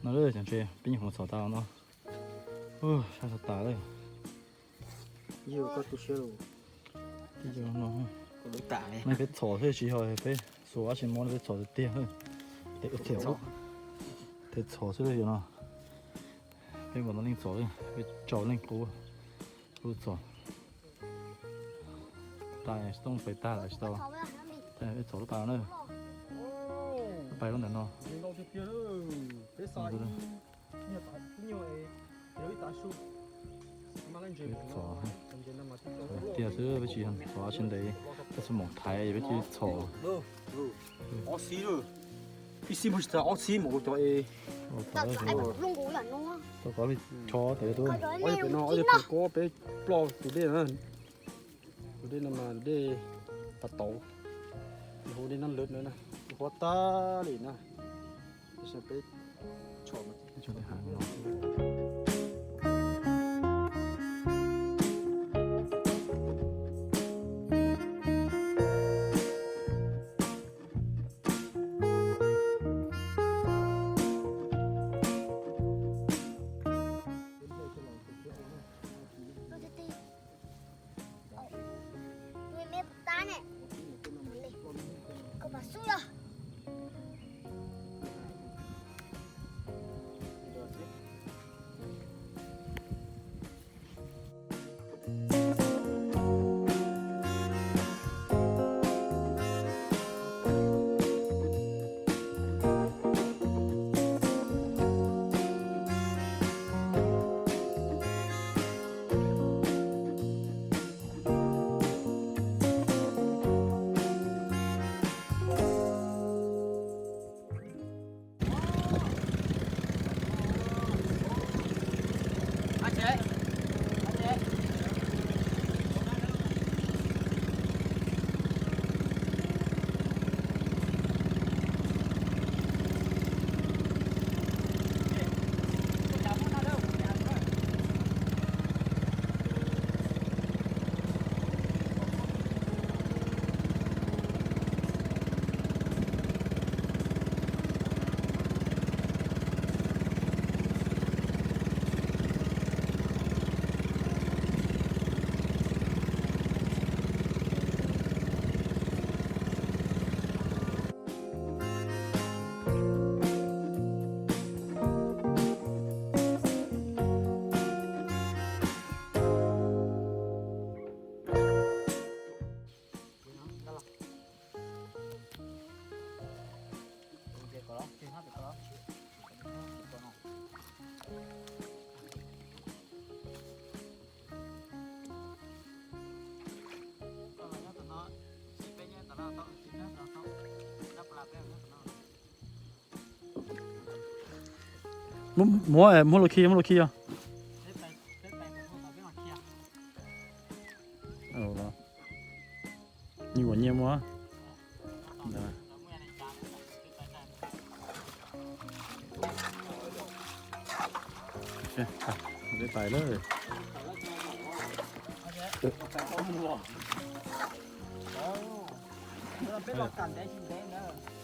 No lawm, cov ntses peb nyuam qhuav txhom tas no. Ua, sab txog tas lawm. Yog koj tu siab los. Tej zaum no, nej peb txhom xwb tsis yog peb xuas dab tsi mob, peb txhom tiag tiag. Tes txhom xwb lawm yog no. Peb npaum no leej txhom, peb rau leej qub, lub txhom. Tas tsis tau pais tag lawm tsis tau. Peb txhom lub pas no na. Lub pas lub ntawm no. Tiag xwb peb tsis txhom dab tsi ntev, peb txhom moos thaiv peb tsis txhom. Ob xib, ib xib mus tsis txog ob xib mus cov es. Tau qhov li cho tawm tuaj. Ob yog pem no, ob yog pem ko peb ploj tus dej na. Tus dej no mas dej pas tauv, hu dej nab lawv na, huab tag li na. Peb txhom Muab, muab los khi, muab los khi os. Nyias ua nyias muab. Peb pais lawm. Peb los kam ntev tsis ntev ntawd.